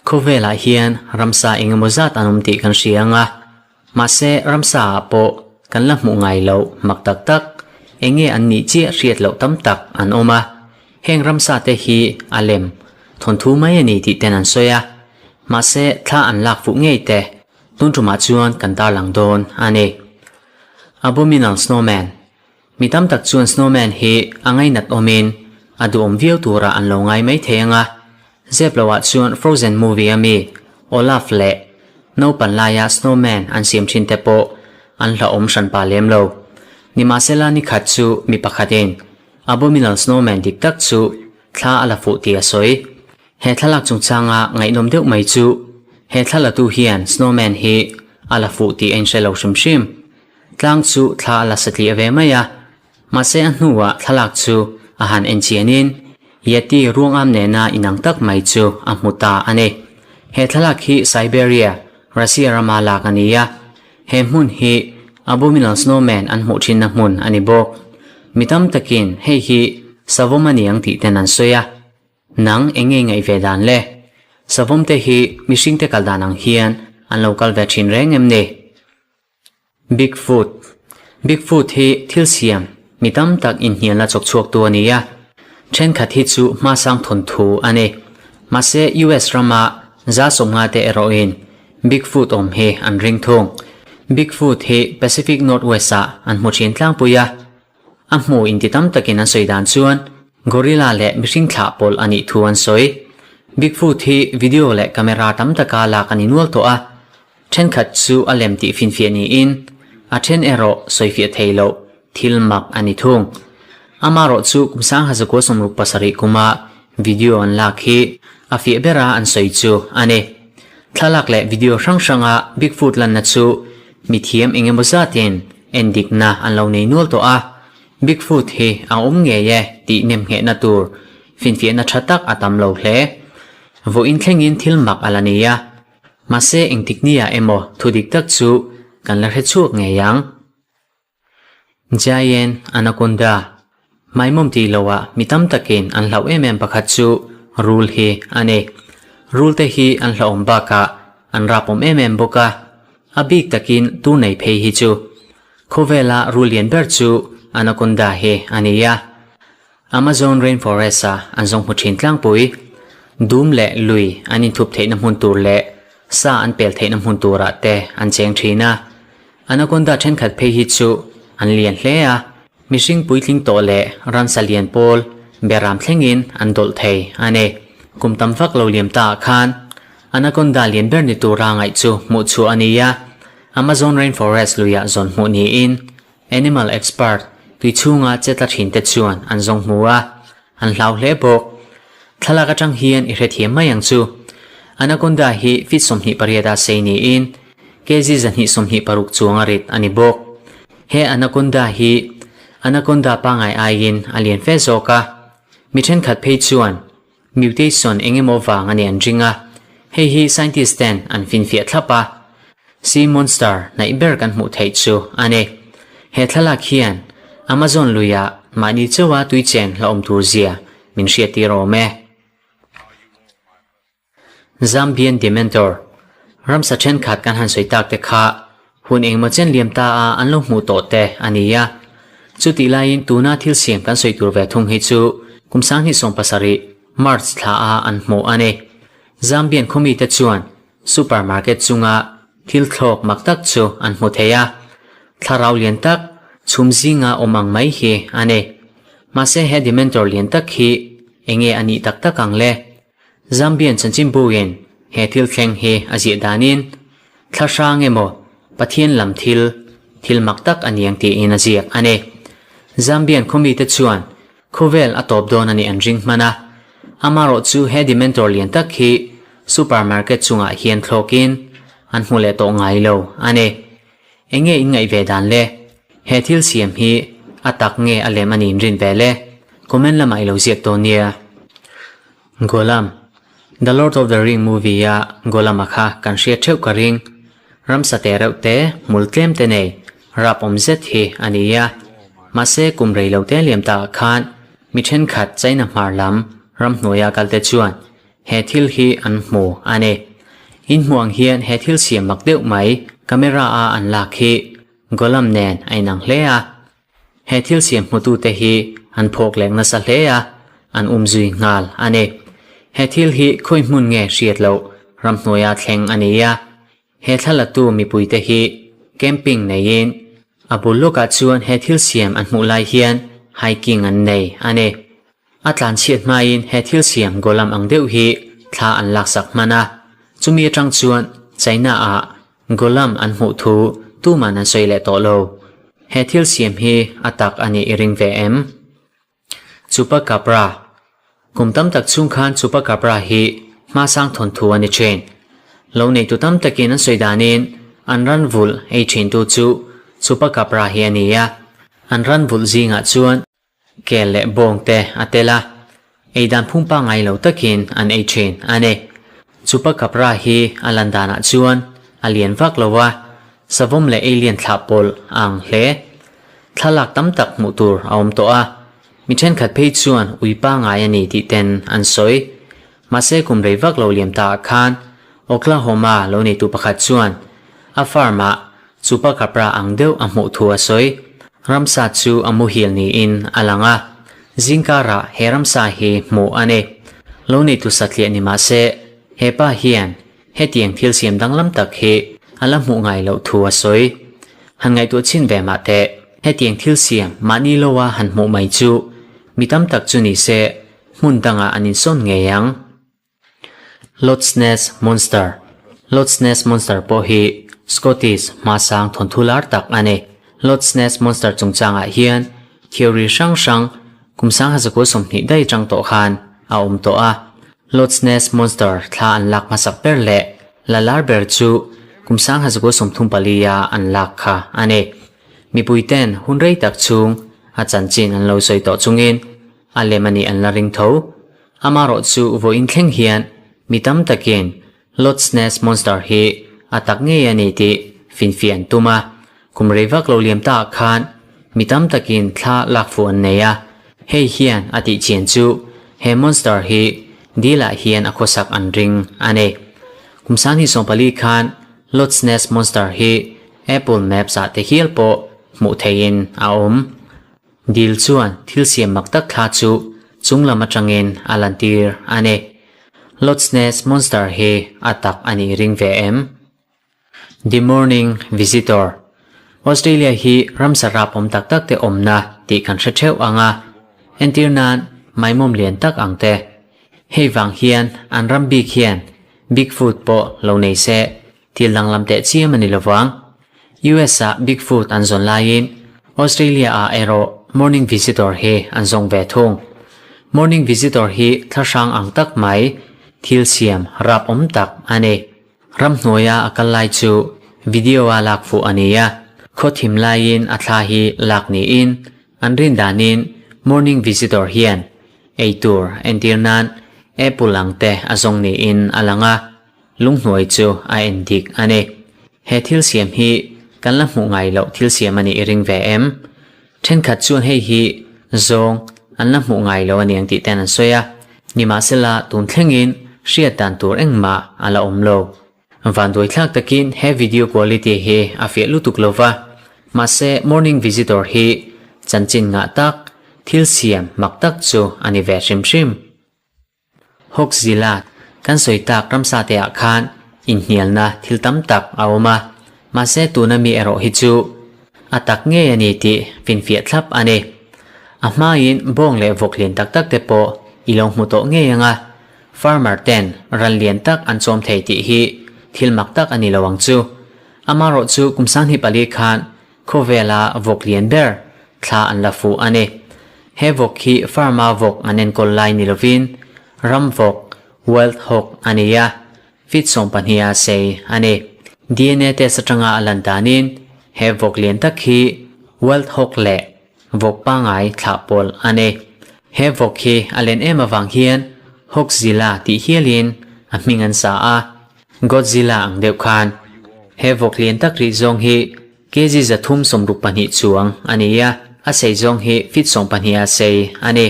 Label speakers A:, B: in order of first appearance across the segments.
A: Khawvelah hian ramsa engemaw zat an awm tih kan hria ang a, mahse ramsa ah pawh kan la hmuh ngai loh mak tak tak, enge an nih chiah hriat loh tam tak an awm a. Heng ramsa te hi a lem thawnthu mai a ni tih ten an sawi a, mahse thla an lak fuh ngei te tun tumah chuan kan tarlang dawn a ni. Abominal Snowman Mi tam tak chuan snowman hi a ngainat awmin a duhawm viau turah an lo ngai mai thei ang a, zep loah chuan Frozen movie a mi Olaf leh naupan laia snowman an siam thin te pawh an hlauhawm hranpa lem lo. Nimahsela ni khat chu mi pakhatin Abominal Snowman dik tak chu thla a la fuh tih a sawi. He thlalak chungchanga ngaihnawm deuh mai chu he thlalatu hian snowman hi a la fuh tih a inhre lo hrim hrim. Tlang chu thla a la satliah ve mai a, mahse a hnuah thlalak chu a han en chianin Yeti ruangam nena inang tak mai chu a hmu ta a ni. He thlalak hi Siberia, Russia rama lak a ni a, he hmun hi Abominal Snowman an hmuh thinna hmun a ni bawk. Mi tam takin hei hi savawm a ni ang tih ten an sawi a. Nang eng nge ngaih ve dan le? Savawm te hi mihring te kal dan ang hian an lo kal ve thin reng em ni? Bigfoot Bigfoot hi thil siam mi tam tak inhnialna chawk chhuaktu a ni a, thenkhat hi chu hmasang thawnthu a ni. Mahse US rama za sawmnga te erawhin Bigfoot awm hi an ring thung. Bigfoot hi Pacific Northwest ah an hmu thin tlangpui a, a hmu inti tam takin an sawi dan chuan gorilla leh mihring thlah pawlh a nih thu an sawi. Bigfoot hi video leh camera tam taka lak a ni nual tawh a, Thenkhat chu a lem tih finfiah niin, a then erawh sawifiah thei loh thil mak a ni thung. Amarawh chu kum sangha zakua 67 kuma video an lak hi a fiah bera an sawi chu a ni. Thlalak leh video hrang hranga Bigfoot lanna chu mithiam eng emaw zatin endikna an lo nei nual tawh a, Bigfoot hi a awm ngei e tih nemnghehna tur finfiahna tha tak a tam lo hle. Vawiin thlengin thil mak a la ni a. Mahse engtik nia emaw thu dik tak chu kan la hre chhuak ngei ang. Giant Anaconda, Maimawm tih loah mi tam takin an hlauh em em pakhat chu rul hi a ni. Rul te hi an hlauhawm bakah an rapawm em em bawk a, a bik takin tur nei phei hi chu. Khawvela rul lian ber chu Anaconda hi a ni a. Amazon rainforest-a an zawng hmu thin tlangpui, dum leh lui an inthup theihna hmun tur leh sa an pel theihna hmun turah te an cheng thin a. Anaconda thenkhat phei hi chu an lian hle a, mihring puitling tawh leh ramsa lian pawl beram thlengin an dawlh thei a ni. Kum tam vak lo liam taah khan Anaconda lian ber ni tura ngaih chu hmuh chhuah a ni a, Amazon rainforest luiah zawn hmuh niin Animal expert tui chhunga che tla thin te chuan an zawng hmu a, an hlau hle bawk. Thlalak atang hian i hrethiam mai ang chu. Anaconda hi feet 28 a sei niin kg 126 chuang a rit a ni bawk. He anaconda hi anaconda pangai aiin a lian fe zawk a, mi thenkhat phei chuan Mutation eng emaw vang a ni an ring a, hei hi scientist ten an finfiah thlap a, sea monster hnaih ber kan hmuh theih chu a ni. He thlalak hian Amazon luia mahni chauha tui chen hlauhawm tur zia min hriattir awm e. Zambian Dementor, Ramsa thenkhat kan han sawi tak te kha hun engemaw chen liam ta a an lo hmuh tawh te a ni a. Chutih laiin tuna thil siam kan sawi tur ve thung hi chu kum 2017 March thla a an hmuh a ni. Zambian khawmite chuan supermarket chunga thil thlawk mak tak chu an hmu thei a. Thlarau lian tak chhum zinga awm ang mai hi a ni. Mahse he Dementor lian tak hi enge a nih tak tak ang le? Zambian chanchinbuin he thil thleng hi a ziah danin thla hrang emaw Pathian lam thil, thil mak tak a niang tiin a ziak a ni. Zambian khawmite chuan khawvel a tawp dawn a nih an ring hman a, amarawh chu he Dementor lian tak hi supermarket chungah hian thlawkin an hmu leh tawh ngai lo a ni. Enge in ngaih ve dan le? He thil siam hi a tak nge a lem a niin rin ve le? Comment lamah i lo ziak dawn nia. Gollum, The Lord of the Ring movie a Gollum a kha kan hriat theuh ka ring. Ramsa te reuh te, hmul tlem te nei, rap awm zet hi a ni a. Mahse kum rei lo te liam takah khan mi thenkhat China hmar lam Ramhnuaia kalte chuan he thil hi an hmu a ni. In hmuh ang hian he thil siam mak deuh mai camera a an lak hi Golam nen a inang hle a. He thil siam hmutute hi an phawk lek nasa hle a, an um zui nghal a ni. He thil hi khawi hmun nge hriat loh ramhnuaia thleng a ni a. He thlalatu mipuite hi camping neiin a bul lawkah chuan he thil siam an hmuh lai hian hiking an nei a ni. A tlanchhiat hmain he thil siam Golam ang deuh hi thla an laksak hman a, chumi atang chuan China-ah Golam an hmuh thu tuman an sawi leh tawh lo. He thil siam hi a tak a nih i ring ve em? Chupacabra Kum tam tak chhung khan Chupacabra hi hmasang thawnthu a ni thin. Lo neitu tam takin an sawi danin an ran vulh ei thintu chu Chupacabra hi a ni a, an ran vulh zingah chuan Kel leh bawng te a tel a, ei dan phung pangngai lo takin an ei thin a ni. Chupacabra hi a lan danah chuan a lian vak lo a, savawm leh alien thlah pawlh a ang hle. Thlalak tam tak hmuh tur a awm tawh a, mi thenkhat phei chuan ui pangngai a ni tih ten an sawi. Mahse kum rei vak lo liam ta ah khan Oklahoma lo neitu pakhat chuan a farm ah Chupacabra ang deuh a hmuh thu a sawi. Ramsa chu a muhil niin a lang a, zingkarah he ramsa hi hmuh a ni. Lo neitu satliah ni mah se, he pa hian hetiang thil siam danglam tak hi a la hmuh ngai loh thu a sawi. Han ngaihtuah chhin ve mah teh, hetiang thil siam mahni loa han hmuh mai chu mi tam tak chu ni se hmun dangah an insawn ngei ang. Loch Ness Monster Loch Ness Monster pawh hi Scottish hmasang thawnthu lar tak a ni. Loch Ness Monster chungchangah hian theory hrang hrang kum 1920 daih atang tawh khan a awm tawh a. Loch Ness Monster thla an lak hmasak ber leh la lar ber chu kum 1934 a an lak kha a ni. Mipui ten hun rei tak chhung a chanchin an lo sawi tawh chungin a lem a nih an la ring tho. Amarawh chu vawiin thleng hian mi tam takin Loch Ness Monster hi a tak ngei a ni tih finfiah an tum a, kum rei vak lo liam taah khan mi tam takin thla lak fuh an nei a, hei hian a tih chian chu he monster hi dil ah hian a khawsak an ring a ni. Kum 2014 khan Loch Ness Monster hi Apple Maps ah te hial pawh hmuh theihin a awm. Dil chuan thil siam mak tak thla chu chung lam atangin a lantir a ni. Loch Ness Monster hi a tak a nih ring ve em? The Morning Visitor Australia hi ramsa rap awm tak tak te awmna tih kan hre theuh ang a, entir nan maimawm lian tak ang te. Hei vang hian an ram bik hian Bigfoot pawh lo nei se Thil danglam teh chiam a ni lovang. US ah Bigfoot an zawn laiin Australia ah erawh Morning Visitor hi an zawng ve thung. Morning Visitor hi thlahrang ang tak mai, thil siam rap awm tak a ni. Ramhnuaia a kal lai chu video a lak fuh a ni a, khaw thim laiin a thla hi lak niin an rin danin Morning Visitor hian eitur entir nan apple ang te a zawng niin a lang a. Lunghnuai chu a en dik a ni. He thil siam hi kan la hmuh ngai loh thil siam a nih i ring ve em? Thenkhat chuan hei hi zawng an la hmuh ngai lo a niang tih ten an sawi a, nimahsela tun thlengin hriat dan tur engmah a la awm lo. Vanduaithlak takin he video quality hi a fiah lutuk lo va, mahse Morning Visitor hi chanchin ngah tak, thil siam mak tak chu a ni ve hrim hrim. Hawkzilla kan sawi tak ramsa te ah khan inhnialna thil tam tak a awm a, mahse tuna mi erawh hi chu a tak ngei a ni tih finfiah thlap a ni. A hmain bawng leh vawk lian tak tak te pawh i lo hmu tawh ngei ang a, farmer ten ral lian tak an chawm thei tih hi thil mak tak a ni lo ang chu. Amarawh chu kum 24 khan Khawvela vawk lian ber thla an la fuh a ni. He vawk hi farm-a vawk an enkawl lai ni lovin ram vawk, wild hog, a ni a, feet 12 a sei a ni. DNA test atanga a lan danin he vawk lian tak hi wild hog leh vawk pangngai thlah pawlh a ni. He vawk hi a len em avang hian Hogzilla tih hialin a hming an sa a. Godzilla ang deuh khan he vawk lian tak rih zawng hi kg 362 chuang a ni a, a sei zawng hi feet 12 a sei a ni.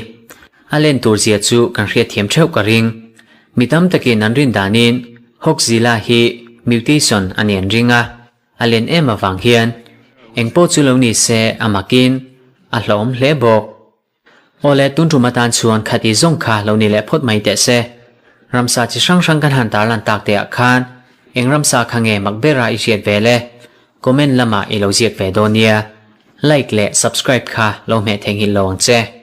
A: A len tur zia chu kan hriatthiam theuh ka ring. Mi tam takin an rin danin Hawkzilla hi mutation a ni an ring a, a len em avang hian engpawh chu lo ni se a makin a hlauhawm hle bawk. Awle tun tum atan chuan khati zawng kha lo ni leh phawt mai teh se. Ramsa chi hrang hrang kan han tarlan tak teh ah khan eng ramsa kha nge mak bera i hriat ve le? Comment lamah i lo ziak ve dawn nia. Like leh subscribe kha lo hmeh theihnghilh lo ang che.